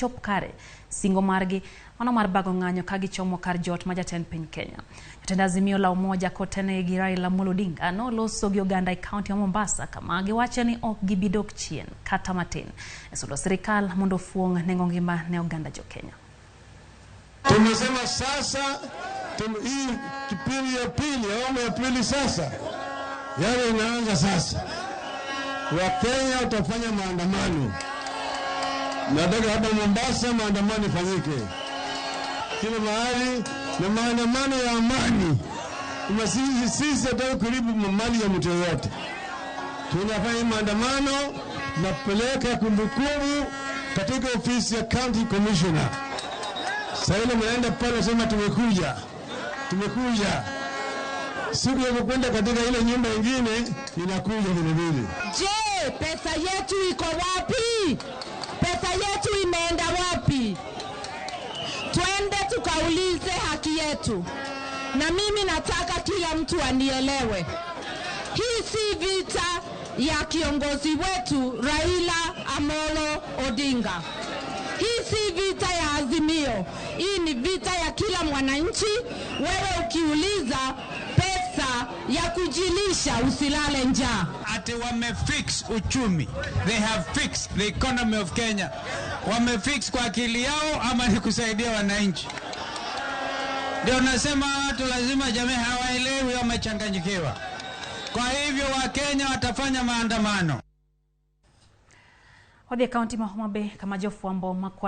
Chop kare singo margi mano mar bago ng'anyo ka gichomo kar jot ma jatend piny Kenya. Jatend Azimio la Umoja kotene gi Raila Amolo Odinga noloso gi oganda e kaunti ma Mombasa kama giwacho ni ok gibi dok chien kata matin e sundo sirikal mondo ofuong' nengo ngima ne oganda jo Kenya. Tumesema sasa hii kipindi ya pili, awamu ya pili sasa, yale inaanza sasa. Wakenya watafanya maandamano. Nataka hapa Mombasa maandamano ifanyike kila mahali, na maandamano ya amani. Sisi hatutaki kuharibu mali ya mtu yoyote. Tunafanya maandamano, napeleka kumbukumbu katika ofisi ya county commissioner. Sasa ile mnaenda pale sema tumekuja, tumekuja. Siku ya kwenda katika ile nyumba nyingine inakuja vile vile. Je, pesa yetu iko wapi? Pesa yetu imeenda wapi? Twende tukaulize haki yetu. Na mimi nataka kila mtu anielewe. Hii si vita ya kiongozi wetu Raila Amolo Odinga. Hii si vita ya Azimio. Hii ni vita ya kila mwananchi. Wewe ukiuliza pesa ya kujilisha usilale njaa. Ati wamefix uchumi. They have fixed the economy of Kenya. Wamefix kwa akili yao ama ni kusaidia wananchi? Ndio nasema watu lazima jamii hawaelewi, wamechanganyikiwa. Kwa hivyo Wakenya watafanya maandamano. Wadhi e kaunti ma Homa Bay kama jofwambo makwan